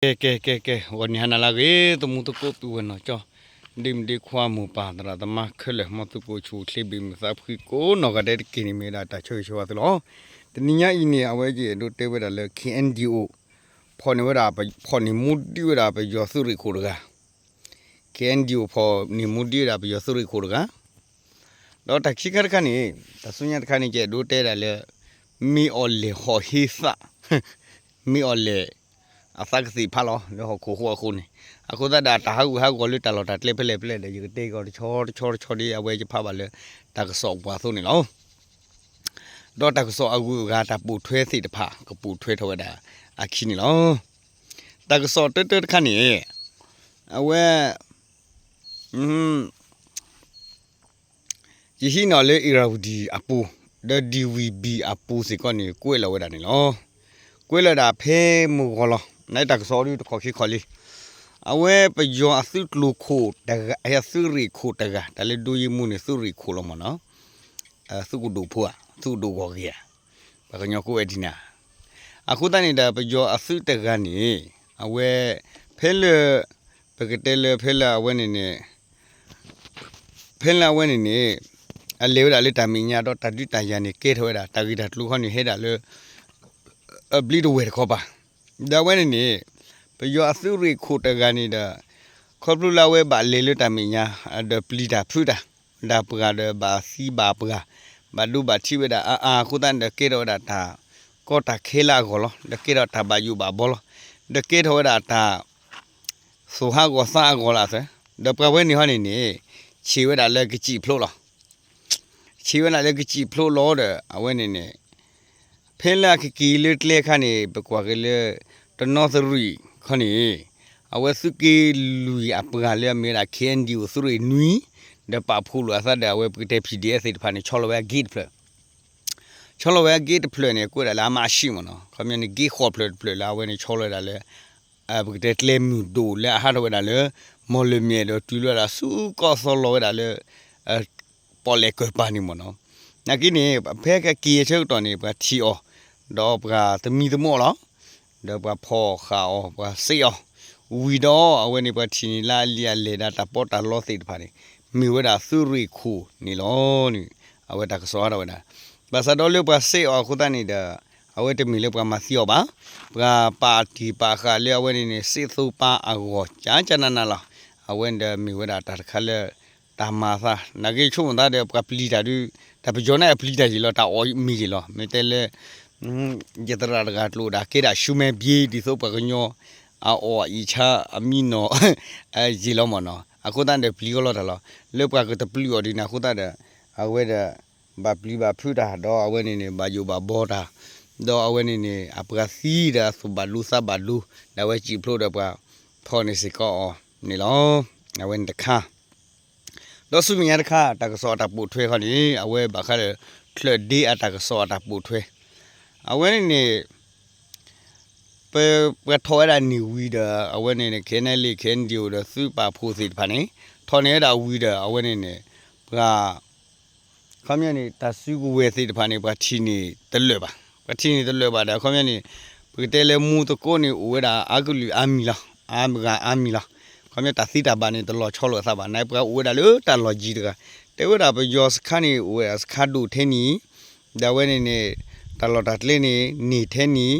ကဲ ကဲ ကဲ ကဲ ဂီၤနံၤဟါနၤလၢအဂ့ၤ သမူသကိးပုၢ်ဝဲၢ်နီၢ်ကၠီ ဒ့မုၣ်ဒ့ခွါ မိၢ်ပၢ်သရၣ်သမါခဲလၢာ် မ်သုကအိၣ်ဆူၣ်အိၣ်ချ့ ဘၣ်မုာ်သးဖှံကိးနီၢ်ဂၤဒဲးတက့ၢ်န့ၣ် မ့ၢ်ဝဲဒၣ်တၢ်ဆၢဂ့ၤဆၢဝါသုလီၤ. တနံၤညါအံၤန့ၣ် အဝဲယအဲၣ်ဒိးတဲဝဲဒၣ်လၢ ခ့ၣ်အဲၣ်ယူၣ် ဖီၣ်န့ၢ်ဝဲဒၣ် ဖီၣ်န့ၢ်မူဒံးဝဲဒၣ်ပယီၤသုးရ့ၣ်ခိၣ်တဂၤ ခ့ၣ်အဲၣ်ယူၣ် ဖီၣ်န့ၢ်မူဒံးဝဲဒၣ်ပယီၤသုးရ့ၣ်ခိၣ်တဂၤ ဒီးတၢ်ခံခါတခါန့ၣ် တၢ်ဆူညါတခါန့ၣ် ယအဲၣ်ဒိးတဲဒၣ်လၢ မ့ၢ်အီၤလဲၣ်ဟီၣ်ဟ့သး မ့ၢ်အီၤလဲၣ် အသးကသ့ၣ်ဖးလီၤ လၢဟီၣ်ခိၣ်ဃိအဃိန့ၣ် အဃိသတးဒီး တၢ်ဟးဂူာ်ဟးဂီၤလၢတၢ်လီၢ်တၢ်ကျဲဖဲလဲၣ်ဖဲလဲၣ်ဒီး ယကတဲကီးတဆီတဆီတဆီဒ်အဝဲယဖးဘၣ်လၢ တၢ်ကစီၣ်ပှၤအသိးန့ၣ်လီၤ. ဒီးတၢ်ကစီၣ်အဂုၤအဂၤတၢ်ပိာ်ထွဲသ့ၣ်တဖၣ် ကပိာ်ထွဲထီၣ်ဝဲဒၣ်အခံန့ၣ်လီၤ. တၢ်ကစီၣ်တၢတၢတခါန့ၣ် အဝဲ ယဟံးန့ၢ်အီၤလၢ အ့ရဝတံအပူၤ ဒီး ဒံၣ်ဝံၣ်ဘံၣ်အပူၤစ့ၢ်ကီးန့ၣ် ကွဲးလီၤဝဲဒၣ်န့ၣ်လီၤ. ကွဲးလီၤဒၣ်ဖဲမုၢ်ဂီၤလီၤ. နတၢ်ကစီၣ်ဒ်တခီၣ်ခံခီၣ်လံ. အဝဲပယီၤအသုးကျိၤခိၣ်တဂၤ အသုးရ့ၣ်ခိၣ်တဂၤ တၢ်လၢဒိယ့မူန့ၣ် သုးရ့ၣ်ခိၣ်လီၤမ့ၢ်နီၤ. သုးကဒိၣ်ဖိဧါ သုးကဒိၣ်ဂီၢ်ဂ့ၤဧါ ပှၤကညီကိးဝဲဒ်န့ၣ်. အဃိသတးန့ၣ်ဒီး ပယီၤအသုးတဂၤန့ၣ် အဝဲ ဖဲလၢ ပကတဲလၢဖဲလၢအဝဲန့ၣ်န့ၣ် ဖဲလၢအဝဲန့ၣ်န့ၣ် အလဲၤဝဲဒၣ်လၢတၢ်မဲာ်ညါဒီးတၢ်ဒုးတၢ်ယၤန့ၣ် ကဲထီၣ်ဝဲဒၣ် တၢ်ဂ့ၢ်တၢ်ကျိၤခီန့ၣ် ဟဲဒၣ်လၢ အဘျံးတဝဲၢ်တခီပၤ. ဒီးအဝဲန့ၣ်န့ၣ် ပယီၤအသုးရ့ၣ်ခိၣ်တဂၤန့ၣ်ဒီး ခီဖျိလၢအဝဲဘၣ်လဲၤလၢတၢ်မဲာ်ညါ ဒီးပျံၤတၢ်ဖုးတၢ် ဒီးပှၤဒီးဘၣ်သံဘၣ်ပှၤ ဘၣ်ဒိဘၣ်ထံးဝဲဒၣ်အါအါအဃိသတးန့ၣ်ဒီး ကဲထီၣ်ဝဲဒၣ်တၢ်ကီတၢ်ခဲလၢအဂီၢ်လီၤ. ဒီးကဲထီၣ်တၢ်ဘၣ်ယိၣ်ဘၣ်ဘီလီၤ. ဒီးကဲထီၣ်ဝဲဒၣ်တၢ် သူၣ်ဟးဂီၤသးအဂီၢ်လီၤသၢ. ဒီးပှၤဝဲန့ၣ်ဟီန့ၣ်န့ၣ် ဆံးဝဲဒၣ်လၢကစံာ်ဖျိးလီၤ. ဆံးဝဲဒၣ်လၢကစံာ်ဖျိးလီၤဒီး အဝဲန့ၣ်န့ၣ် ဖဲလၢအကက့ၤလၢကျဲအခါန့ၣ် ပကွၢ်က့ၤလၢ တနီသရံၣ်ခီန့ၣ် အဝဲသုးက့လွံၢ်အပှၤလၢအမ့ၢ်ဝဲဒၣ် ခ့ၣ်အဲၣ်ယူၣ် သုးရ့ၣ်နွံ ဒီးပာ်ဖှိၣ်လိာ်အသးဒီး အဝဲပကတဲ ပံၣ်ဒံၣ်အဲၣ်သ့ၣ်တဖၣ်န့ၣ် ဆီလီၤဝဲအဂ့ၢ်တဖျၢၣ် ဆီလီၤဝဲအဂ့ၢ်တဖျၢၣ်န့ၣ် ကွဲးဒၣ်လၢအမးအဆံးမ့ၢ်နီၤ. ခီပညီန့ၣ် ဂ့ၢ်ဃိးဖျၢၣ်တဖျၢၣ်လၢအဝဲန့ၣ်ဆီလီၤဝဲဒၣ်လၢ ပကတဲကျဲမုၢ်ဒိၣ်လၢအဟးထီၣ်ဝဲဒၣ်လၢ မီၢ်လမၠဲၣ်ဒီးတုၤလီၤဝဲဒၣ်ဆူကီၢ်သီလီၤဝဲဒၣ်လၢ ပီၣ်လဲၣ်ကၢၢ်ပၤန့ၣ်မ့ၢ်နီၤ. နာ်က့န့ၣ် ဖဲကက့ၤအဆၢကတီၢ်န့ၣ် ပှၤထံၣ်အီၤ ဒီးပှၤသမံသမိးလီၤ. ဒီးပှၤဖီၣ်ဃာ်အီၤ ပှၤစဲးအီၤ ဝံၤဒီးအဝဲန့ၣ် ပှၤထံၣ်န့ၢ်လၢအလံာ်အလဲၢ်ဒီးတၢ်ပီးတၢ်လီသ့ၣ်တဖၣ်န့ၣ် မ့ၢ်ဝဲဒၣ်သုးရ့ၣ်ခိၣ်န့ၣ်လီၤန့ၣ် အဝဲတၢ်ကစီၣ်ဟးထီၣ်ဝဲဒၣ်. ဘၣ်ဆၣ်ဒီးလၢပှၤစဲးအီၤအဃိသတးန့ၣ်ဒီး အဝဲတမ့ၢ်လၢပှၤမၤသံအီၤဘၣ်. ပှၤပာ်တ့ၢ်ပာ်ဃာ်လၢအဝဲန့ၣ်န့ၣ် စ့သိပာ်အဂီၢ် ကကနနလီၤ. အဝဲန့ၣ်ဒီးမ့ၢ်ဝဲဒၣ်တၢ်တခါလၢ တၢ်မၤသး နာ်က့ဆိကမိၣ်သးဒီးပှၤပျံၤတၢ်ဒုး တၢ်ပယီၤန့ၣ်အပျံၤတၢ်ယံာ်လီၤ တၢ်အီၣ်မ့ၢ်ယံာ်လီၤ မ့ၢ်တဲလၢ ယသရၣ်တဂၤကျိာ်ဒၣ်ကဲဒၣ် ရှူမဲဘျ့ ဒ်သိးပှၤကညီ အအီၣ်အံၤဆါအမံနီၤ ယံာ်လီၤမ့ၢ်နီၤ. အဃိသတးဒီးပျံၤကီလီၤတၢ်လီၤ. လၢပှၤကတပျုၢ်အီၤဒ်န့ၣ် အဃိသတးဒီး အဝဲဒီး ဘၣ်ပျံၤဘၣ်ဖုးတၢ် ဒီးအဝဲန့ၣ်န့ၣ် ဘၣ်ယိၣ်ဘၣ်ဘီတၢ် ဒီးအဝဲန့ၣ်န့ၣ် အပှၤသံဒီးအသူၣ်ဘၣ်ဒိသးဘၣ်ဒိ ဒီးအဝဲစံာ်ဖျိးဒီးပှၤဖီၣ်န့ၢ်စ့ၢ်ကီးအီၤန့ၣ်လီၤ. အဝဲန့ၣ်တခါ ဒီးဆူမဲာ်ညါတခါ တၢ်ကစီၣ်အတၢ်ပိာ်ထွဲခီန့ၣ် အဝဲဘၣ်ဃးဒီး ချၢၣ်ဒ့အတၢ်ကစီၣ်အတၢ်ပိာ်ထွဲ အဝဲန့ၣ်န့ၣ် ပ ပှၤထီၣ်ဝဲဒၣ်န့ၢ်ဝံၤဒီး အဝဲန့ၣ်န့ၣ် ခဲနဲလ့ ခဲဒံၣ်အိၣ်ဒီးသုးပာ်ဖှိၣ်သ့ၣ်တဖၣ်န့ၣ် ထီၣ်န့ၢ်ဝဲဒၣ်ဝံၤဒီး အဝဲန့ၣ်န့ၣ် ပှၤ ခီပညီန့ၣ် တၢ်စုကဝဲၤသ့ၣ်တဖၣ်န့ၣ် ပှၤထံၣ်န့ၢ်တလၢာ်ဘၣ်. ပှၤထံၣ်န့ၢ်တလၢာ်ဘၣ်ဒီး ခီပညီန့ၣ် ပကတဲလၢမူသကိးန့ၣ် အိၣ်ဝဲဒၣ်အါကလုာ်အါမံၤလီၤ. အါဂၤအါမံၤလီၤ. ခီပညီတၢ်သံတၢ်ဘၣ်န့ၣ် တလီၤဆီလိာ်အသးဘၣ်. နာ်က့ပှၤအိၣ်ဝဲဒၣ်လၢတၢ်လီၢ်ကံၤတဂၤ တဲဝဲဒၣ်ပယီၤစခါန့ၣ် အိၣ်ဝဲဒၣ်စခါဒိၣ်ထဲန့ၣ် ဒီးအဝဲန့ၣ်န့ၣ် တၢ်လီၢ်တၢ်ကျဲန့ၣ် န့ၢ်ထဲန့ၣ်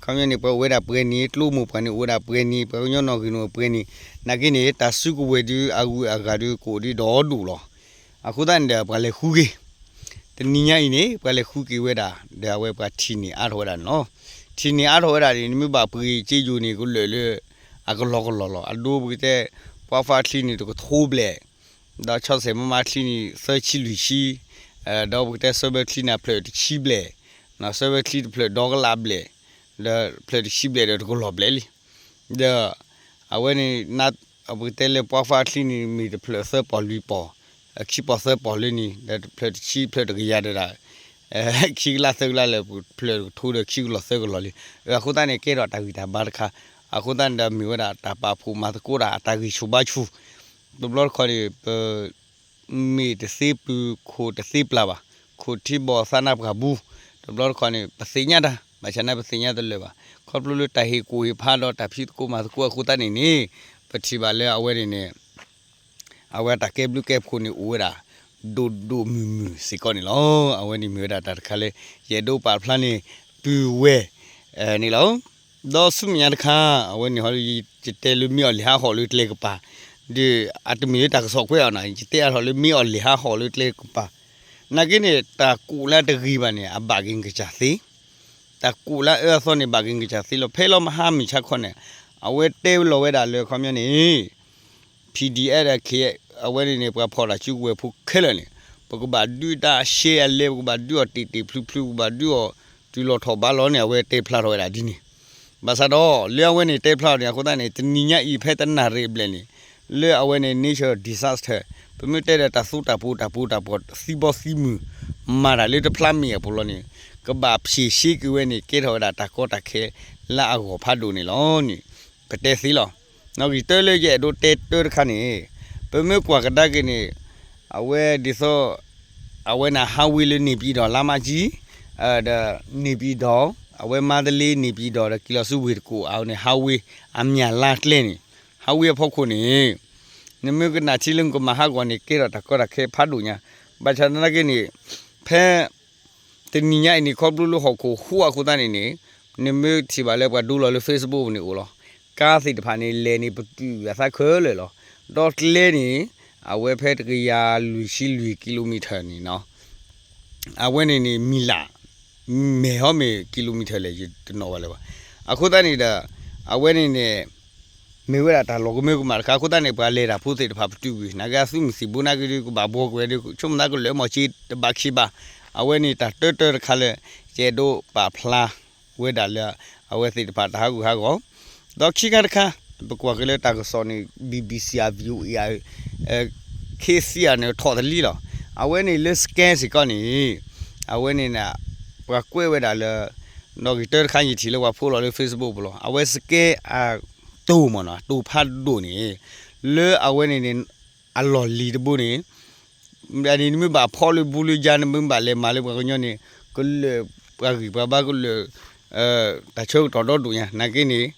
ခီပညီန့ၣ် ပှၤအိၣ်ဝဲဒၣ်ပှဲၤန့ၣ် ကျိမိၢ်ပှၢ်န့ၣ် အိၣ်ဝဲဒၣ်ပှဲၤန့ၣ် ပှၤကညီနီၣ်ဂံၢ်န့ၣ်အိၣ်ပှဲၤန့ၣ် နာ်က့န့ၣ် တၢ်စုကဝဲၤဒုးအဂုၤအဂၤဒုးကအိၣ်ဒံးဒီဒူၣ်လီၤ. အဃိသတးန့ၣ်ဒီး ပှၤလဲၤဃုက့ၤ တနံၤညါအံၤန့ၣ် ပှၤလဲၤဃုက့ၤဝဲဒၣ် ဒီးအဝဲပှၤထံၣ်န့ၢ်အါထီၣ်ဝဲဒၣ်န့ၣ်လီၤ. ထံၣ်န့ၢ်အါထီၣ်ဝဲဒၣ်န့ၣ် နမ့ၢ်ဘၣ်ပှ့ၤက့ယိၤန့ၣ် ကလၢာ်လၢ အကလီကလီလီၤ. အဒိပကတဲ ပှၤဖးချံန့ၣ် တကထိဘျဲၣ် ဒီးဆီဆဲးမၤမၤချံန့ၣ် သၢဆံလွံၢ်ဆံ ဒီးပကတဲ ဆၢဘၢချံန့ၣ် ဖျၢၣ်တဆံဘျဲၣ် ဆၢဘၢချံတဖျၢၣ်ဒီကလးဘျဲၣ် ဒီးဖျၢၣ်တဆံဘျဲၣ်ဒီးတကလီၤဘျဲၣ်လံ. ဒီး အဝဲန့ၣ် ပကတဲလၢပှၤဖးချံန့ၣ် မ့ၢ်တဖျၢၣ်သၢပီၢ်လွံၢ်ပီၢ် ခံပီၢ်သၢပီၢ်လၢန့ၣ် ဒီးတဖျၢၣ်တဆံဖျၢၣ်တကယၤဒီးဒၣ် ခံကလးသၢကလးလၢ ဖျၢၣ်တကထိဒီးခံကလီၤသၢကလီၤလံ. အဃိသတးန့ၣ် ကဲထီၣ်တၢ်ဂံၢ်တၢ်ဘါတခါ အဃိသတးန့ၣ်ဒီးမ့ၢ်ဝဲဒၣ်တၢ်ပာ်ဖှိၣ်မၤသကိးတၢ်အတၢ်ဂံၢ်ဆူၣ်ဘါဆူၣ် တဘျီတခီန့ၣ် ပ မ့ၢ်တသ့ပူၤ ခိၣ်တသ့ပျၢ်ဘၣ်, ခိၣ်ထံဘီၣ်သးနါပှၢ်ဘူး, တဘျီတခီန့ၣ် ပသ့ၣ်ညါတၢ်, ဘၣ်ဆၣ်သနာ်က့ပသ့ၣ်ညါတလၢာ်ဘၣ်. ခီဖျိလၢတၢ်ဟ့ၣ်ကူၣ်ဟ့ၣ်ဖးဒီးတၢ်ဖံးသကိးမၤသကိးအဃိသတးန့ၣ်န့ၣ်, ပထံၣ်ဘၣ်လၢအဝဲန့ၣ်န့ၣ် အဝဲတၢ်ကဲဘျုးကဲဖှိၣ်န့ၣ်အိၣ်ဝဲဒၣ် ဒိၣ်ဒိၣ်မုၢ်မုၢ်စ့ၢ်ကီးန့ၣ်လီၤ. အဝဲန့ၣ်မ့ၢ်ဝဲဒၣ်တၢ်တခါလၢ ယအဲၣ်ဒိးပာ်ဖျါန့ၢ်ပုၢ်ဝဲၢ်န့ၣ်လီၤ. ဒီးဆူမဲာ်ညါတခါ အဝဲန့ၣ်ဟီ ယတဲလၢမ့ၢ်အီၣ်လဲၤဟးဟီၣ်လၢကျဲကပၤ, ဒီးအတမ့ၢ်လၢတၢ်ကစီၣ်ကွဲးအီၤနီၤ, ယတဲအါထီၣ်လၢမ့ၢ်အီၣ်လဲၤဟးဟီၣ်လၢကျဲကပၤ, နာ်က့န့ၣ် တၢ်ကူၣ်လၢတဂ့ၤဘၣ်န့ၣ် အဘၣ်က့ၤကစၢ်သ့ တၢ်ကူၣ်လၢအအၢအသီန့ၣ် ဘၣ်က့ၤကစၢ်သ့လီၤ. ဖဲလီၤမဟါမုၢ်ဆါခီန့ၣ် အဝဲတဲလီၤဝဲဒၣ်လၢခီပညီန့ၣ် P D F ဒီး K အဝဲန့ၣ်န့ၣ် ပှၤဖီၣ်တၢ်စုကဝဲၤဖိခဲလၢာ်န့ၣ် ပကဘၣ်ဒုးတၢ်ရှဲအလဲ, ပကဘၣ်ဒုးအီၤတ့ၢ်တ့ၢ်ဖျုးဖျုး, ပကဘၣ်ဒုးအီၤတုၤလီၤထီၣ်ဘးလီၤန့ၣ် အဝဲတဲဖျါထီၣ်ဝဲဒၣ်ဒ်န့ၣ်. ဘၣ်ဆၣ်ဒီး လၢအဝဲန့ၣ်တဲဖျါထီၣ်န့ၣ် အဃိသတးန့ၣ် တနံၤညါအံၤဖဲတနၣ်ရံၣ်အဘျဲၣ်န့ၣ် လၢအဝဲန့ၣ် natural disaster ပမ့ၢ်တဲဒီးတၢ်သူတၢ်ပူၤတၢ်ပူၤတၢ်ပီၢ်သံဘီသံမုၢ် မၤတၢ်လၢတဖျါမ့ၢ်အပူၤလီၤန့ၣ် ကဘၣ်ဖြေရှင်းကွံာ်ဝဲန့ၣ် ကဲထီၣ်ဝဲဒၣ်တၢ်ကီတၢ်ခဲလၢအဂီၢ်ဖးဒိၣ်န့ၣ်လီၤန့ၣ် ပတဲသ့လီၤ. နီၣ်ဂံၢ်တၢလၢယအဲၣ်ဒိးတဲတၢတခါန့ၣ် ပမ့ၢ်ကွၢ်ကဒါက့ၤန့ၣ် အဝဲဒ်သိး အဝဲန့ၣ် highway လၢန့ၢ်ပံၤဒီးလါမးကၠံ ဒီးန့ၢ်ပံၤဒီး အဝဲမါတလ့န့ၢ်ပံၤဒီးဒီးက့ၤလီၤဆူဝ့ၢ်တကူၣ်အဝဲန့ၣ် highway အမၠၣ်လါကျဲန့ၣ် highway အဖီခိၣ်န့ၣ် နမ့ၢ်ကနၣ်ထံလၢနကမၤဟးဂီၤန့ၣ် ကဲထီၣ်တၢ်ကီတၢ်ခဲဖးဒိၣ်ညါ ဘၣ်ဆၣ်သနာ်က့န့ၣ် ဖဲ တနံၤညါအံၤန့ၣ် ခီဖျိလၢဟီၣ်ခိၣ်ဟူးအဃိသတးန့ၣ်န့ၣ် နမ့ၢ်ထံၣ်ဘၣ်လၢပှၤဒိလီၤလၢ Facebook န့ၣ်အိၣ်လီၤ. ကါသ့ၣ်တဖၣ်န့ၣ် လဲၤန့ၣ်ပတုာ်အသးခဲလၢာ်လီၤ. ဒီးကျဲန့ၣ် အဝဲဖဲတကယၤလွံၢ်ဆံလွံၢ် kilometer န့ၣ်နီၤ အဝဲန့ၣ်န့ၣ် မံၤလၢ် မဲာ်ဟီမ့ၢ် kilometer လဲၣ် ယတနီၣ်ဘၣ်လၢၤဘၣ်. အဃိသတးန့ၣ်ဒီး အဝဲန့ၣ်န့ၣ် မ့ၢ်ဝဲဒၣ်တၢ်လီၤကမၢကမၣ်တခါအဃိသတးန့ၣ် ပှၤလဲၤတၢ်ဖိသ့ၣ်တဖၣ်ပတုာ်ကွံာ် နာ်က့အသုးမုၢ်သံၣ်ဘိနာ်က့ဒုး ကဘၣ်ဘှီကွံာ်ဝဲဒုး ဆိကမိၣ်သးကလၢာ်မီၢ်ဆ့တဘၣ်ခံဘၣ်. အဝဲန့ၣ်တၢ်တၢတၢတခါလၢ ယအဲၣ်ဒိးပာ်ဖျါဝဲဒၣ်လၢ အဝဲသ့ၣ်တဖၣ်တၢ်ဟးဂူာ်ဟးဂီၤ ဒီးခံခါတခါ ပကွၢ်က့ၤလၢတၢ်ကစီၣ်န့ၣ် BBC အ VOA အ ခ့သံအန့ၣ်ထီၣ်တလံလီၤ. အဝဲန့ၣ်လၢစကဲစ့ၢ်ကီးန့ၣ် အဝဲန့ၣ် ပှၤကွဲးဝဲဒၣ်လၢ နီၣ်ဂံၢ်တၢတခါယထံၣ်လၢပှၤဖိးလီၤလၢ Facebook ပူၤလီၤ. အဝဲစကဲအတိၢ်မ့ၢ်နီၤ တိၢ်ဖးဒိၣ်န့ၣ် လၢအဝဲန့ၣ်န့ၣ် အလီၢ်လံၤတဘိန့ၣ် န့ၣ်နမ့ၢ်ဘၣ်ဖီၣ်လၢဘူလၢယါ နမ့ၢ်ဘၣ်လဲၤမၤလၢပှၤကညီန့ၣ် ကလၢာ်ပှၤဂံၢ်ပှၤဘါကလၢာ် တၢ်ဆၢကတီၢ်ဒီဒိၣ်ညါ နာ်က့န့ၣ်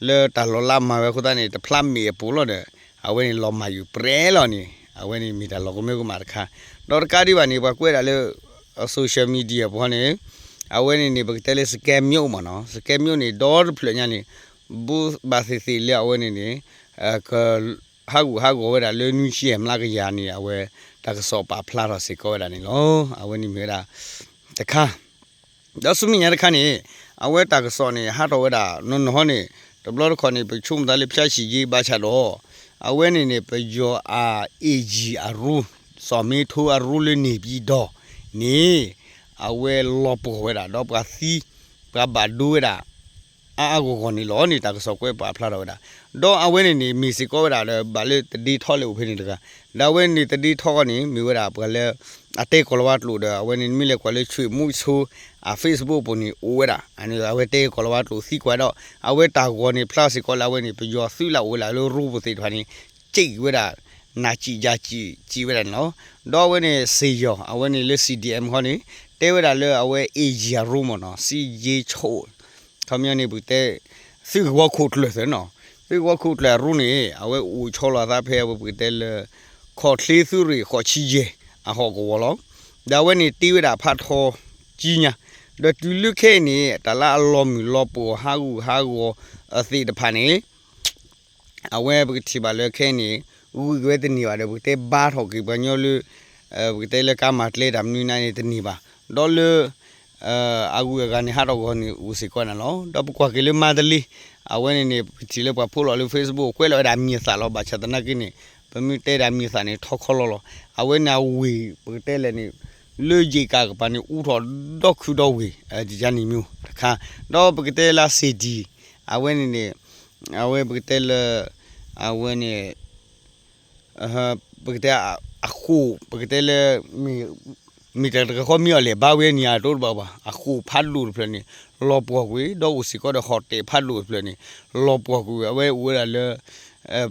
လၢတၢ်လီၤလးမၤဝဲအဃိသတးန့ၣ် တဖျါမ့ၢ်အပူၤလီၤဒီး အဝဲန့ၣ်လီၤမၢ်ယုာ်ပြဲလီၤန့ၣ် အဝဲန့ၣ်မ့ၢ်တၢ်လီၤကမၢကမၣ်တခါ ဒီးတကးဒံးဘၣ်န့ၣ် ပှၤကွဲးဒၣ်လၢ social media ပူၤန့ၣ် အဝဲန့ၣ်န့ၣ် ပကတဲလၢစကဲမၠိမ့ၢ်နီၤ စကဲမၠိန့ၣ် ဒီတဖျၢၣ်ညါန့ၣ် ဘိးဘၣ်သ့ၣ်သ့ၣ်လၢအဝဲန့ၣ်န့ၣ် က ဟးဂူာ်ဟးဂီၤဝဲဒၣ်လၢနွံဆံမျးကယၤန့ၣ် အဝဲတၢ်ကစီၣ်ပာ်ဖျါထီၣ်စ့ၢ်ကီးဝဲဒၣ်န့ၣ်လီၤ. အဝဲန့ၣ်မ့ၢ်ဝဲဒၣ်တခါ ဒီးဆူမဲာ်ညါတခါန့ၣ် အဝဲတၢ်ကစီၣ်န့ၣ် ဟးထီၣ်ဝဲဒၣ်နီၢ်နီၢ်ဟီန့ၣ် တဘျီတခီၣ်န့ၣ် ပဆိကမိၣ်သးလၢဖၠါဆံၣ်က့ဘၣ်ဆၣ်ဒီး အဝဲန့ၣ်န့ၣ် ပယီၤအ AG အရူ စီၤမ့ထိအရူလၢန့ၢ်ပံၤဒီးန့ၣ် အဝဲလီၤပှီၢ်ဝဲဒၣ် ဒီးပှၤသံ ပှၤဘၣ်ဒိဝဲဒၣ် အါအါဂီၢ်ဂီၢ်န့ၣ်လီၤန့ၣ် တၢ်ကစီၣ်ကွဲးပာ်ဖျါထီၣ်ဝဲဒၣ်. ဒီးအဝဲန့ၣ်န့ၣ် မ့ၢ်စ့ၢ်ကီးဝဲဒၣ်ဒီး ဘၣ်လၢသဒ့ထီလၢအိၣ်ဖဲန့ၣ်တဂၤ ဒီးအဝဲန့ၣ်သဒ့ထီဃီန့ၣ် မ့ၢ်ဝဲဒၣ်ပှၤလၢ အတဲကီၤလၤဝါကျိာ်ဒီး အဝဲန့ၣ်မ့ၢ်လဲၤကွၢ်လၢ ဆွေမျိုးချိ အ Facebook ပူၤန့ၣ် အိၣ်ဝဲဒၣ် အဝဲတဲကီၤလၤဝါကျိာ်သံကွၢ်ဒီး အဝဲတၢ်ဂီၤန့ၣ်ဖျါစ့ၢ်ကီးလၢအဝဲန့ၣ် ပယီၤသုးလၢအိၣ်ဝဲဒၣ်လၢရူပူၤသ့ၣ်တဖၣ်န့ၣ် စံးဝဲဒၣ် နၢ်စံးယၢ်စံး စံးဝဲဒၣ်န့ၣ်လီၤ. ဒီးအဝဲန့ၣ် စ့ၢ်ယီၤ အဝဲန့ၣ်လၢ CDM ဃီန့ၣ် တဲဝဲဒၣ်လၢအဝဲ AG အရူမ့ၢ်နီၤ စံးယ့ဆိ ခီပညီန့ၣ် ပကတဲ သုးကဝီၤခိၣ်ကျၢၢ်သ့ၣ်နီၤ သုးကဝီၤခိၣ်ကျၢၢ်အရူန့ၣ် အဝဲအိၣ်ဆီလီၤအသးဖဲအဝဲပကတဲလၢ ခီၣ်ချ့သုးရ့ၣ်ဃိးဆံယဲၢ် အဟီၣ်ကဝီၤလီၤ. ဒီးအဝဲန့ၣ်တ့ဝဲဒၣ်ဖးထီကံညါ ဒီးတုၤလၢခဲအံၤန့ၣ် တၢ်လၢအလီၤမုၢ်လီၤပှီၢ်ဟးဂူာ်ဟးဂီၤအသ့ၣ်တဖၣ်န့ၣ် အဝဲပကထံၣ်ဘၣ်လၢခဲအံၤန့ၣ် ဂုာ်က့ၤဝဲတန့ၢ်ဘၣ်ဒီး ပကတဲဘါထီၣ်က့ၤပှၤကညီလၢ ပကတဲလၢကါမၤကျဲတၢ်မနုၤနၤန့ၣ်တန့ၢ်ဘၣ်. ဒီးလၢ အဂုၤအဂၤန့ၣ် ဟးထီၣ်ဂီၤန့ၣ်အိၣ်စ့ၢ်ကီးန့ၣ်လီၤ. ဒီးပကွၢ်က့ၤလၢမါတလ့ အဝဲန့ၣ်န့ၣ် ပထံၣ်လၢပှၤဖိးလီၤလၢ Facebook ကွဲးလီၤဝဲဒၣ်မံၤအသၣ်လီၤ. ဘၣ်ဆၣ်သနာ်က့န့ၣ် ပမ့ၢ်တဲဒၣ်မံၤအသၣ်န့ၣ် ထီခီလီၤလီၤ. အဝဲန့ၣ်အဝ့ၢ် ပကတဲလဲၣ်န့ၣ် လၢယ့ၣ်ကးကပၤန့ၣ် အူထီၣ်ဒီခုဒီဝ့ၢ် ယန့ၣ်မ့ၢ်တခါ ဒီးပကတဲလၢစ့ၢ်ဒံၣ် အဝဲန့ၣ်န့ၣ် အဝဲပကတဲလၢ အဝဲန့ၣ် ပကတဲအဃိာ် ပကတဲလၢ မ့ၢ်တၢ်တခါဃီမ့ၢ်အီၤလဲၣ် ဘါဝဲန့ၣ်အတိတဘၣ်ဘၣ် အဃိာ်ဖးဒိၣ်တဖျၢၣ်န့ၣ် လီၤပှီၢ်ကွံာ် ဒီးအိၣ်စ့ၢ်ကီးဒီးဟီၣ်တဲာ်ဖးဒိၣ်တဖျၢၣ်န့ၣ် လီၤပှီၢ်ကွံာ်ဝဲ အဝဲအိၣ်ဝဲဒၣ်လၢ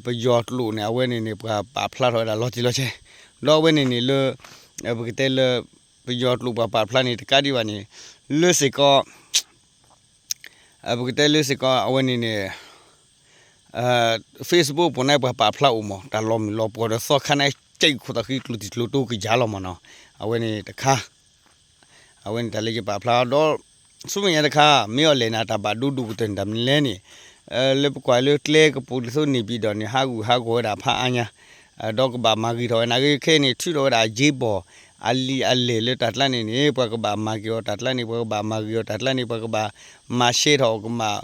ပယီၤကျိာ်န့ၣ် အဝဲန့ၣ်န့ၣ် ပှၤပာ်ဖျါထီၣ်ဝဲဒၣ်လီၤတံၢ်လီၤဆဲး ဒီးအဝဲန့ၣ်န့ၣ်လၢ ပကတဲလၢ ပယီၤကျိာ်ပှၤပာ်ဖျါန့ၣ် တကးဒံးဘၣ်န့ၣ် လၢစ့ၢ်ကီး ပကတဲလၢစ့ၢ်ကီး အဝဲန့ၣ်န့ၣ် Facebook ပူၤန့ၣ် ပှၤပာ်ဖျါအိၣ်မး တၢ်လီၤမုၢ်လီၤပှီၢ်ဒီးသီခါန့ၣ် ကဲက့ၤခိၣ်သးဃံ ကျိၣ်တံၢ်ကျိၣ်တိကယၤလီၤမးနီၤ. အဝဲန့ၣ်တခါ အဝဲန့ၣ်တၢ်လၢယပာ်ဖျါဒီး ဆူမဲာ်ညါတခါ မ့ၢ်အီၤလဲၣ်န့ၣ် တၢ်ဘၣ်ဒိဒိၣ်ကတၢၢ်န့ၣ် တၢ်မနုၤလဲၣ်န့ၣ် လၢပကွၢ်လၢကျဲကပူၤဒ်သိးန့ၣ်ပၠံၣ်တီၣ်န့ၣ် ဟးဂူာ်ဟးဂီၤဝဲဒၣ်ဖးအါညါ ဒီးကဘၣ်မၤဂ့ၤထီၣ်ဝဲနာ်က့ခဲအံၤန့ၣ် ထုးထီၣ်ဝဲဒၣ်အကၠ့ဘီၣ် အလံာ်အလဲၢ်လၢတၢ်ကျါန့ၣ်န့ၣ် ပှၤကဘၣ်မၤက့ၤအီၤတၢ်ကျါန့ၣ် ပှၤကဘၣ်မၤဂ့ၤအီၤတၢ်ကျါန့ၣ် ပှၤကဘၣ်မၤရှဲထီၣ် ကမၤ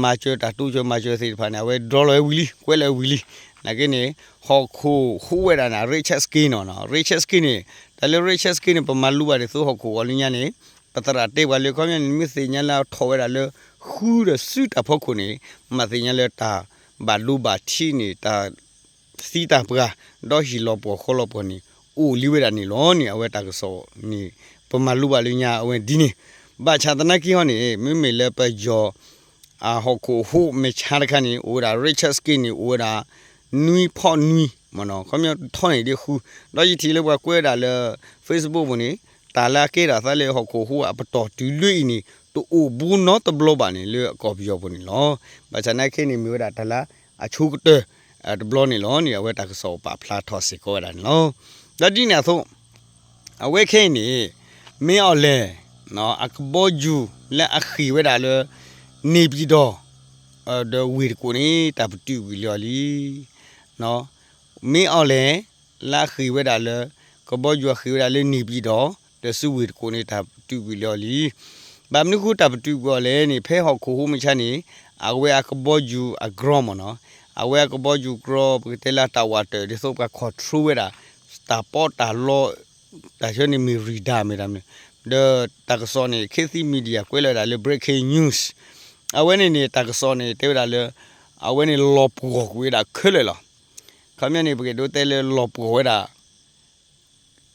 မၤစၢၤတၢ်တိစၢၤမၤစၢၤသ့ၣ်တဖၣ်န့ၣ် အဝဲဒြီလီၤဝဲဝံၤလံ ကွဲးလီၤဝဲဝံၤလံ. နာ်က့န့ၣ် ဟီၣ်ခိၣ်ဟူးဝဲဒၣ်န့ၣ် Richard Skeen နီၤ Richard Skeen န့ၣ် တၢ်လၢ Richard Skeen န့ၣ် ပမၤလိဘၣ်ဒ်သိးဟီၣ်ခိၣ်ဂီၤလၢညါန့ၣ် ပသရၣ်တဲပှၤလၢခီပညီန့ၣ် မ့ၢ်သ့ၣ်ညါလၢအထီၣ်ဝဲဒၣ်လၢ ဃုဒီးစုတၢ်ဖီခိၣ်န့ၣ် မၤသ့ၣ်ညါလၢတၢ်ဘၣ်ဒိဘၣ်ထံးန့ၣ် တၢ် သံတၢ်ပှၢ် ဒီးဟံၣ်လီၤပှီၢ်ဃီလီၤပှီၢ်န့ၣ် အိၣ်လံဝဲဒၣ်န့ၣ်လီၤန့ၣ် အဝဲတၢ်ကစီၣ်န့ၣ် ပမၤလိဘၣ်လၢညါအဝဲဒ်န့ၣ် ဘၣ်ဆၣ်သနာ်က့ဟီန့ၣ် မ့မ့ၢ်လၢပယီၤ အဟီၣ်ခိၣ်ဟူးမဲာ်ဆါတခါန့ၣ် အိၣ်ဝဲဒၣ် Richard Skeen န့ၣ် အိၣ်ဝဲဒၣ် နွံဖီနွံ မ့ၢ်နီၤ ခီပညီတထီန့ၣ်ဒ်ဃု ဒီးယထံၣ်လၢပှၤကွဲးဝဲဒၣ်လၢ Facebook ပူၤန့ၣ် တၢ်လၢအကဲထီၣ်အသးလၢဟီၣ်ခိၣ်ဟူးအပတီၢ်တုၤလၢအံၤန့ၣ် တအိၣ်ဘူးနီတဘျီဘၣ်န့ၣ် လၢကီၢ်ပယီၤပူၤန့ၣ်လီၤ. ဘၣ်ဆၣ်သနာ်က့န့ၣ် မ့ၢ်ဝဲဒၣ်တၢ်လၢအဆိကတၢၢ် တဘျီန့ၣ်လီၤန့ၣ် အဝဲတၢ်ကစီၣ်ပာ်ဖျါထီၣ်စ့ၢ်ကီးဝဲဒၣ်န့ၣ်လီၤ. ဒီးဒ်န့ၣ်အသိး အဝဲခဲအံၤန့ၣ် မ့ၢ်အီၤလဲၣ် အကဘီယူၤလၢအဃ့ၢ်ဝဲဒၣ်လၢ န့ၣ်ပၠံၣ်တီၣ် ဒီးဝ့ၢ်တကိးန့ၣ် တၢ်ပတုာ်ကွံာ်လီၤလံ မ့ၢ်အီၤလဲၣ် လၢအဃ့ၢ်ဝဲဒၣ်လၢ ကဘီယူၤအဃ့ၢ်ဝဲဒၣ်လၢန့ၣ်ပၠံၣ်တီၣ် ဒီးဆူဝ့ၢ်တကိးန့ၣ် တၢ်ပတုာ်ကွံာ်လီၤလံ. ဘၣ်မနုၤဃိတၢ်ပတုာ်ကွံာ်အီၤလဲၣ်န့ၣ် ဖဲဟီၣ်ခိၣ်ဟူးမုၢ်ဆါန့ၣ် အဝဲအကဘီယူၤအကြီမ့ၢ်နီၤ အဝဲအကဘီယူၤကြီ ပကတဲလၢအတၢ်ဝးတၢၢ် ဒ်သိးပှၤ control ဝဲဒၣ် တၢ်ပီးတၢ်လီ တၢ်ဆၢန့ၣ်မ့ၢ် radar မ့ၢ်တၢ်မနုၤ ဒီးတၢ်ကစီၣ်န့ၣ် Khit Thit Media ကွဲးလီၤဝဲဒၣ်လၢ breaking news အဝဲန့ၣ်န့ၣ် တၢ်ကစီၣ်န့ၣ် တဲဝဲဒၣ်လၢ အဝဲန့ၣ်လီၤပှီၢ်ကွံာ်ဝဲဒၣ်ခဲလၢာ်လီၤ. ခီပညီန့ၣ် ပကဒိးတဲလၢလီၤပှီၢ်ဝဲဒၣ်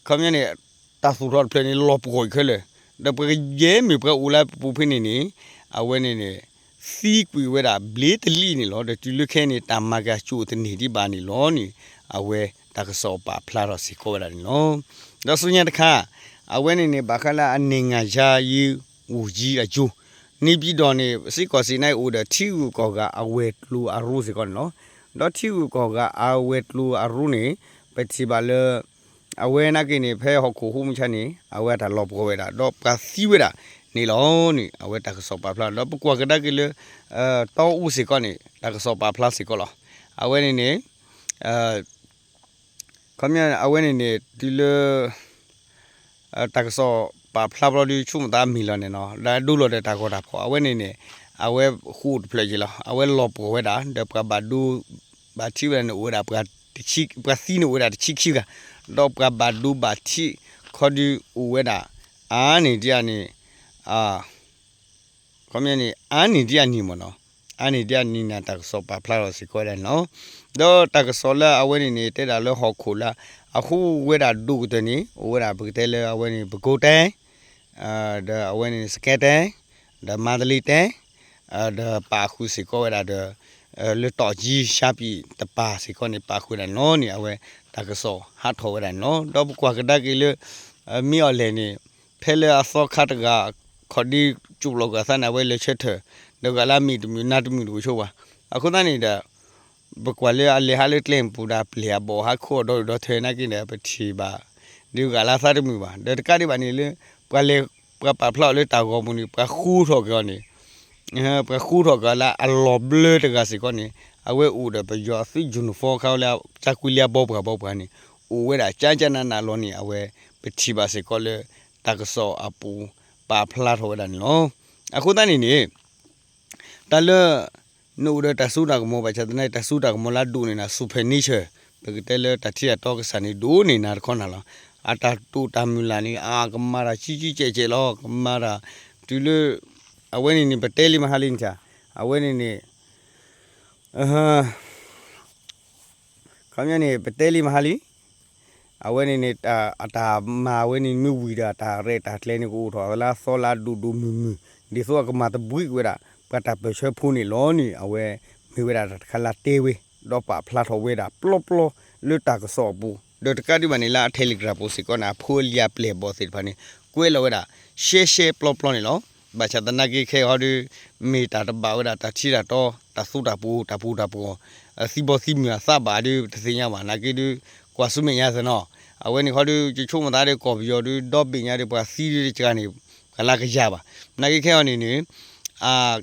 ခီပညီန့ၣ် တၢ်သူၣ်ထီၣ်တဖျၢၣ်န့ၣ် လီၤပှီၢ်အံၤခဲလၢာ် ဒီးပကယဲၢ်မ့ၢ်ပှၤအိၣ်လၢပပူၤဖဲန့ၣ်န့ၣ် အဝဲန့ၣ်န့ၣ် သံကွံာ်ဝဲဒၣ်ဘျ့တလံၣ်န့ၣ်လီၤ. ဒီးတုၤလၢခဲအံၤန့ၣ် တၢ်မၤကၤကၠိၣ်တန့ၢ်ဒံးဘၣ်န့ၣ်လီၤန့ၣ် အဝဲတၢ်ကစီၣ်ပာ်ဖျါထီၣ်စ့ၢ်ကီးဝဲဒၣ်န့ၣ်လီၤ. ဒီးဆူညါတခါ အဝဲန့ၣ်န့ၣ် ဘၣ်ဃးလၢအန့ၢ်ငၢ်ယါယံၤ အိၣ်ယံၤအကၠိ န့ၣ်ပၠံၣ်တီၣ်န့ၣ် စ့ၢ်ကီးစ့ၢ်န့ၣ် အိၣ်ဒီးထံဂုၤကီၢ်ဂၤအဝဲၤကျိၤအရိစ့ၢ်ကီးန့ၣ်လီၤ. ဒီးထံဂုၤကီၢ်ဂၤအဝဲၤကျိၤအရိန့ၣ် ပထံၣ်ဘၣ်လၢ အဝဲနာ်က့န့ၣ် ဖဲဟီၣ်ခိၣ်ဟူးမုၢ်ဆါန့ၣ် အဝဲအတၢ်လီၤပှီၢ်ဝဲဒၣ် ဒီးပှၤသံဝဲဒၣ်န့ၣ်လီၤန့ၣ် အဝဲတၢ်ကစီၣ်ပာ်ဖျါ ဒီးပကွၢ်ကဒါက့ၤလၢ တီအူစ့ၢ်ကီးန့ၣ် တၢ်ကစီၣ်ပာ်ဖျါစ့ၢ်ကီးလီၤ. အဝဲန့ၣ်န့ၣ် ခီပညီ အဝဲန့ၣ်န့ၣ် တုၤလၢ တၢ်ကစီၣ်ပာ်ဖျါဘျီဒုး ဆိကမိၣ်သးမ့ၢ်လီၤန့ၣ်နီၤ လၢအဒိလီၤဒီးတၢ်ဂီၤတၢ်ဖီၣ် အဝဲန့ၣ်န့ၣ် အဝဲဃိာ်တဖျၢၣ်က့ၤလီၤ. အဝဲလီၤပှီၢ်ဝဲဒၣ် ဒီးပှၤဘၣ်ဒိဘၣ်ထံးဝဲဒၣ်န့ၣ် အိၣ်ဝဲဒၣ် ပှၤသံန့ၣ်အိၣ်ဝဲဒၣ်တဆံခံဂၤ ဒီးပှၤဘၣ်ဒိဘၣ်ထံးခီဒုးအိၣ်ဝဲဒၣ် အါန့ၢ်ဒံးအါန့ၢ် ခီပညီန့ၣ် အါန့ၢ်ဒံးအါန့ၢ်မ့ၢ်နီၤ အါန့ၢ်ဒံးအါန့ၢ်န့ၣ် တၢ်ကစီၣ်ပာ်ဖျါထီၣ်စ့ၢ်ကီးဝဲဒၣ်န့ၣ်လီၤ. ဒီးတၢ်ကစီၣ်လၢအဝဲန့ၣ်န့ၣ် တဲဒၣ်လၢဟီၣ်ခိၣ်လၢ အဟူးဝဲဒၣ်ဒိၣ်ကတၢၢ်န့ၣ် အိၣ်ဝဲဒၣ်ပကတဲလၢအဝဲန့ၣ် ပဲခူးတိုင်း ဒီးအဝဲန့ၣ် စကဲတဲ ဒီးမန္တလေးတိုင်း ဒီးပာ်ဃုာ်စ့ၢ်ကီးဝဲဒၣ်ဒီး လၢတီၣ်ကၠံ ရှါပံၤတပၤစ့ၢ်ကီးန့ၣ် ပာ်ဃုာ်ဝဲဒၣ်န့ၣ်လီၤန့ၣ် အဝဲတၢ်ကစီၣ်ဟးထီၣ်ဝဲဒၣ်န့ၣ်လီၤ. ဒီးပကွၢ်ကဒါက့ၤလၢ မ့ၢ်အီၤလဲၣ်န့ၣ် ဖဲလၢအသီခါတဂၤ ခီၣ်ဒ့ကၠိၣ်လီၤကွံာ်အသးန့ၣ် အဝဲလဲၤဆၢထၢၣ် ဒီးဂၤလၢအမ့ၢ်တမုာ်နါတမုာ်တကဆိဘၣ်. အဃိသတးန့ၣ်ဒီး ပကွၢ်လၢအလဲၤဟးလၢကျဲမုၢ်ပူၤဒီး ပျဲၢ်အဘီၣ်ဟးခိၣ်အဒီးဒီးထၢၣ်နာ်က့ဒီး ပထံၣ်ဘၣ် ဒုးဂၤလၢအသးတမုာ်ဘၣ်. ဒီးတကးဒံးဘၣ်န့ၣ်လၢ ပှၤလဲၤ ပှၤပာ်ဖျါအီၤလၢတၢ်ဂီၤပူၤန့ၣ် ပှၤဃူထီၣ်က့ၤအီၤန့ၣ် ပှၤဃူထီၣ်က့ၤအီၤလၢအလီၤဘျၢတဂၤစ့ၢ်ကီးန့ၣ် အဝဲအိၣ်ဒီးပယီၤအသုး uniform ခါလၢ ကၠါကွံလံအဘီပှၤဘီပှၤန့ၣ် အိၣ်ဝဲဒၣ်ကၠါကၠါနးနးလီၤန့ၣ် အဝဲ ပထံၣ်ဘၣ်စ့ၢ်ကီးလၢ တၢ်ကစီၣ်အပူၤ ပာ်ဖျါထီၣ်ဝဲဒၣ်န့ၣ်လီၤ. အဃိသတးန့ၣ်န့ၣ် တၢ်လၢ နအိၣ်ဒီးတၢ်စိတၢ်ကမီၤဘၣ်ဆၣ်သနာ်က့ တၢ်စိတၢ်ကမီၤလၢအဒိၣ်န့ၢ်နၤ super nature ပကတဲလၢတၢ်ထံတၢ်တီကစၢ်န့ၣ် ဒိၣ်န့ၢ်နၤတခီနၤလီၤ. အတၢ်တိာ်တၢ်မုၢ်လၢ်န့ၣ် အကမၤတၢ်ကၠံကၠံကဲးကဲးလီၤ. ကမၤတၢ် တုၤလၢ အဝဲန့ၣ်န့ၣ် ပတဲလံမဟါလံန့ၣ် အဝဲန့ၣ်န့ၣ် ခီပညီန့ၣ် ပတဲလံမဟါလံ အဝဲန့ၣ်န့ၣ် အတၢ်မၤဝဲန့ၣ်မ့ၢ်ဝံၤဒီး အတၢ်ရဲၣ်တၢ်ကျဲၤန့ၣ် ကအိၣ်ထီၣ်လၢအသီလၢအဒိၣ်ဒိၣ်မုၢ်မုၢ် ဒ်သိးအကမၤသဘှံးကွံာ်ဝဲဒၣ် ပှၤတၢ်ပၢၢ်ဆၢဖိန့ၣ်လီၤန့ၣ် အဝဲမ့ၢ်ဝဲဒၣ်တၢ်တခါလၢအတဲဝဲ ဒီးပာ်ဖျါထီၣ်ဝဲဒၣ်ပျီပျီလၢတၢ်ကစီၣ်အပူၤ ဒီးတကးဒံးဘၣ်န့ၣ်လၢအ Telegram ပူၤစ့ၢ်ကီးန့ၣ် အဖိအလံၤအပျဲၢ်အဘီၣ်သ့ၣ်တဖၣ်န့ၣ် ကွဲးလီၤဝဲဒၣ် ရှဲရှဲပျီပျီန့ၣ်လီၤ. ဘၣ်ဆၣ်သနာ်က့ခဲအံၤဟီဒီး မ့ၢ်တၢ်တဘၣ်ဝဲဒၣ်တၢ်ထံတၢ်တီ တၢ်သူတၢ်ပှီၤ တၢ်ပူၤတၢ်ပှီၤ သံဘီသံမုၢ်အသးဘၣ်ဒီး ပတသ့ၣ်ညါဘၣ် နာ်က့ဒီး ကွၢ်ဆူမဲာ်ညါသနီၤ. အဝဲန့ၣ်ဟီဒီး ယဆိကမိၣ်သးဒီးကီၢ်ပယီၤဒီး ဒီဘ့ၣ်ညါဒီး ပှၤသံဒီးတကဂၤန့ၣ် ပှၤလၢကယၤဘၣ်. နာ်က့ခဲအံၤန့ၣ်န့ၣ်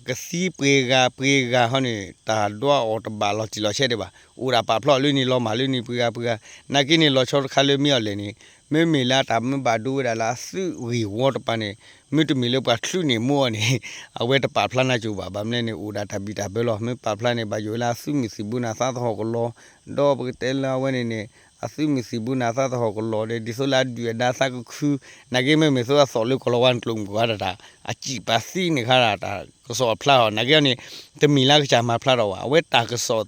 ကသံပှဲၤဂၤပှဲၤဂၤဟီန့ၣ် တၢ်ဒွးအီၤတဘၣ်လီၤတံၢ်လီၤဆဲးဒံးဘၣ်. အိၣ်ဒၣ်ပာ်ဖျါအီၤလၢန့ၣ်လီၤမၢ်လၢန့ၣ်ပှဲၤဂၤပှဲၤဂၤ. နာ်က့န့ၣ်လီၤဆီတခါလၢမ့ၢ်အီၤလဲၣ်န့ၣ် မ့မ့ၢ်လၢတၢ်မ့ၢ်ဘၣ်ဒိဝဲဒၣ်လၢအသုးဂ့ၢ်ဝီတပၤန့ၣ် မ့တမ့ၢ်လၢပှၤချုးန့ၢ်မူအီၤန့ၣ် အဝဲတပာ်ဖျါနၢ်ကၠိဘၣ်. ဘၣ်မနုၤန့ၣ် အိၣ်ဒၣ်တၢ်ဘံၣ်တၢ်ဘၢလီၤ. မ့ၢ်ပာ်ဖျါန့ၣ် ဘၣ်ယိၣ်ဝဲလၢအသုးမုၢ်သံၣ်ဘိန့ၣ်အသးသဟီၣ်ကလီၤ ဒီးပကတဲလၢအဝဲန့ၣ်န့ၣ် အသုးမုၢ်သံၣ်ဘိန့ၣ်အသးသဟီၣ်ကလီၤဒီး ဒ်သိးလၢအဒုၣ်အဒါသးကခု နာ်က့မ့မ့ၢ်သိးအသီၣ်လၢကီၢ်လီၤဝါန့ၣ်ကျိၤမုၢ်ကီၢ်တၢ် အစံၣ်ပာ်သံန့ၣ်ခါ တၢ်ကစီၣ်အဖျါထီၣ် နာ်က့န့ၣ် တမ့ၢ်လၢကစၢ်မၤဖျါထီၣ်ဘၣ်. အဝဲ တၢ်ကစီၣ်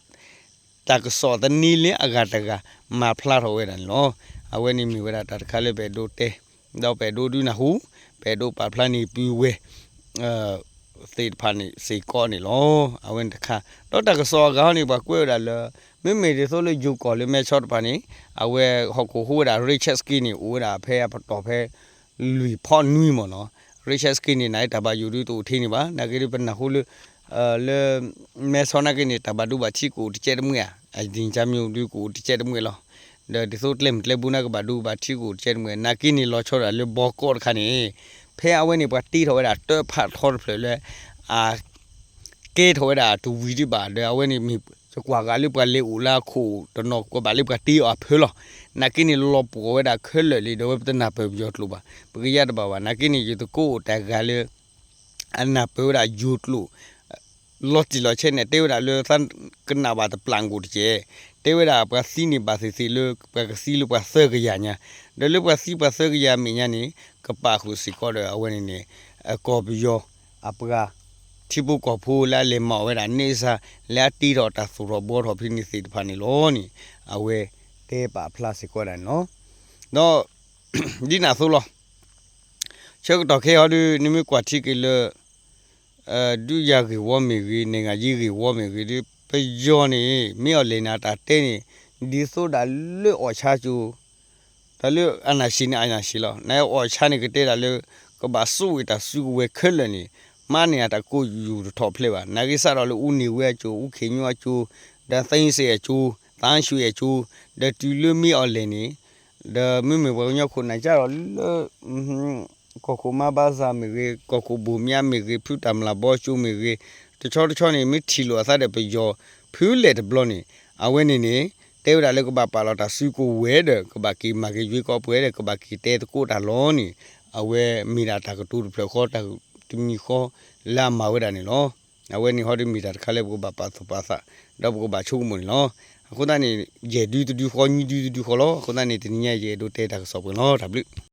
သန့လၢအဂၤတဂၤ မၤဖျါထီၣ်ဝဲဒၣ်န့ၣ်လီၤ. အဝဲန့ၣ်မ့ၢ်ဝဲဒၣ်တၢ်တခါလၢပအဲၣ်ဒိးတဲ ဒီးပအဲၣ်ဒိးဒုးနၢ်ဟူ ပအဲၣ်ဒိးပာ်ဖျါန့ၢ်ပုၢ်ဝဲၢ် သ့ၣ်တဖၣ်န့ၣ်စ့ၢ်ကီးန့ၣ်လီၤ. အဝဲန့ၣ်တခါ ဒီးတၢ်ကစီၣ်အဂၤဟီန့ၣ် ပှၤကွဲးဝဲဒၣ်လၢ မ့မ့ၢ်ဒ်သိးလၢယိၤကီၢ်လၢမဲဆီတဖၣ်န့ၣ် အဝဲဟီၣ်ခိၣ်ဟူးဝဲဒၣ် Richard Skin န့ၣ် အိၣ်ဝဲဒၣ်ဖဲအပတီၢ်ဖဲ လွံၢ်ဖီနွံမ့ၢ်နီၤ. Richard Skin န့ၣ် နာ်တၢ်ဘၣ်ယိၣ်ဒုးတအိၣ်ထဲန့ၣ်ဘၣ်. နာ်က့ဒုးပနၢ်ဟူလၢ လၢ မဲဆီနာ်က့န့ၣ် တၢ်ဘၣ်ဒိဘၣ်ထံးကအိၣ်တကဲတမှဲၢ်ဧါ, အဒံၣ်ကၢမံၤဒုးကအိၣ်တကဲတမှဲၢ်လီၤ. ဒီးဒ်သိးကျဲမုၢ်ကျဲဘိနာ်က့ဘၣ်ဒိဘၣ်ထံးကအိၣ်တကဲတမှဲၢ် နာ်က့န့ၣ်လီၤဆီဒၣ်လၢဘီကီးတခါန့ၣ် ဖဲအဝဲန့ၣ်ပှၤတ့ထီၣ်ဝဲဒၣ်တၢဖးထီတဖျၢၣ်လၢ အ ကဲထီၣ်ဝဲဒၣ်တဝံၤဒံးဘၣ် ဒီးအဝဲန့ၣ်မ့ၢ် ယကွၢ်ဂၤလၢပှၤလဲၤအိၣ်လၢအခိၣ်တနီၤ ကဘၣ်လၢပှၤတ့အီၤအဖၢလီၤ. နာ်က့န့ၣ်လီၤပှီၢ်ဝဲဒၣ်ခဲလၢာ်လံ ဒီးဝဲပတနၢ်ပၢၢ်ပယီၤကျိာ်ဘၣ် ပကယါတဘၣ်ဘၣ်. နာ်က့န့ၣ် ယသကိးအိၣ်တၢ်ဂၤလၢ အနၢ်ပၢၢ်ဝဲဒၣ်ယိၤကျိာ် လီၤတံၢ်လီၤဆဲးန့ၣ် တဲဝဲဒၣ်လၢသးကနၣ်ဘၣ်တပျၢ်ကအိၣ်တက့ၢ်. တဲဝဲဒၣ်ပှၤသံန့ၣ်ဘၣ်သ့ၣ်သ့ၣ်လၢ ပှၤကသံလၢပှၤသၢကယၤညါ, ဒီးလၢပှၤသံပှၤသၢကယၤမဲာ်ညါန့ၣ် ကပာ်ဃုာ်စ့ၢ်ကီးဒီးအဝဲန့ၣ်န့ၣ် ကီၢ်ပယီၤအပှၤ ထံဖိကီၢ်ဖိလၢအလဲၤမၤအီၣ်ဝဲဒၣ်န့ဆါ လၢအတ့ထီၣ်တၢ်သိၣ်ထီၣ်ဘှီထီၣ်ဖဲန့ၣ်သ့ၣ်တဖၣ်န့ၣ်လီၤန့ၣ် အဝဲတဲပာ်ဖျါစ့ၢ်ကီးဒၣ်န့ၣ်လီၤ. ဒီး ဒ်န့ၣ်အသိးလီၤ. ဆၢကတီၢ်ခဲအံၤဒီး နမ့ၢ်ကွၢ်ထံက့ၤလၢ ဒုးယၤဂ့ၢ်ဝီမ့ၢ်ဂ့ၤ နဲၣ်ဂၤယ့ဂ့ၢ်ဝီမ့ၢ်ဂ့ၤဒီး ပယီၤန့ၣ် မ့ၢ်အီၤလဲၣ်န့ၣ် အတၢ်တဲန့ၣ် ဒ်သိးဒၣ်လၢအီၣ်ဆါကၠိ တၢ်လၢအနၢ်ဆံးန့ၣ်အနၢ်ဆံးလီၤ. နအီၣ်ဆါန့ၣ်ကတဲဒၣ်လၢ ကဘၣ်စိာ်ဝဲတၢ်စုကဝဲၤခဲလၢာ်န့ၣ် မၤန့ၢ်အတၢ်ကိးယူၢ်တထီၣ်ဖျဲးဘၣ်. နာ်က့စးထီၣ်လၢအူန့ၢ်ဝဲအကၠိ အူခ့ၣ်ညိအကၠိ ဒီးသ့စ့ၣ်အကၠိ သးဆူၣ်အကၠိ ဒီးတုၤလၢမ့ၢ်အီၤလဲၣ်န့ၣ် ဒီးမ့မ့ၢ်ပှၤကညီခိၣ်နၢ်ကၢ်ထီၣ်လၢ ကီၢ်ခိၣ်မါဘါစၢ်မ့ၢ်ဂ့ၤ ကီၢ်ခိၣ်ဘိၣ်မၠါမ့ၢ်ဂ့ၤ ဖုတၢ်မျၢ်ဘီကၠိမ့ၢ်ဂ့ၤ တဆီတဆီန့ၣ် မ့ၢ်ထံၣ်လိာ်အသးဒီးပယီၤဖုလဲၣ်တဘျီန့ၣ် အဝဲန့ၣ်န့ၣ် တဲဝဲဒၣ်လၢကဘၣ်ပာ်လီၤတၢ်စုကဝဲၤဒီး ကဘၣ်က့ၤမၤက့ၤယွ့ကီးပှဲၤဒီး ကဘၣ်က့ၤတဲသကိးတၢ်လီၤန့ၣ် အဝဲမ့ၢ်ဒၣ်တၢ်ကတိၤတဖျၢၣ်ဃီ တၢ်တမံၤဃီ လၢအမၤဝဲဒၣ်န့ၣ်လီၤ. အဝဲန့ၣ်ဟီဒီးမ့ၢ်တၢ်တခါလၢပကဘၣ်ပာ်သူၣ်ပာ်သး ဒီးပကဘၣ်ဆိကမိၣ်န့ၣ်လီၤ. အဃိသတးန့ၣ် ယဲၢ်ဒုတဒုဃီ နွံဒုတဒုဃီလီၤ. အဃိသတးန့ၣ် တနံၤညါယအဲၣ်ဒိးတဲတၢ်ကစီၣ်ပှဲၤလီၤ. တၢ်ဘျုး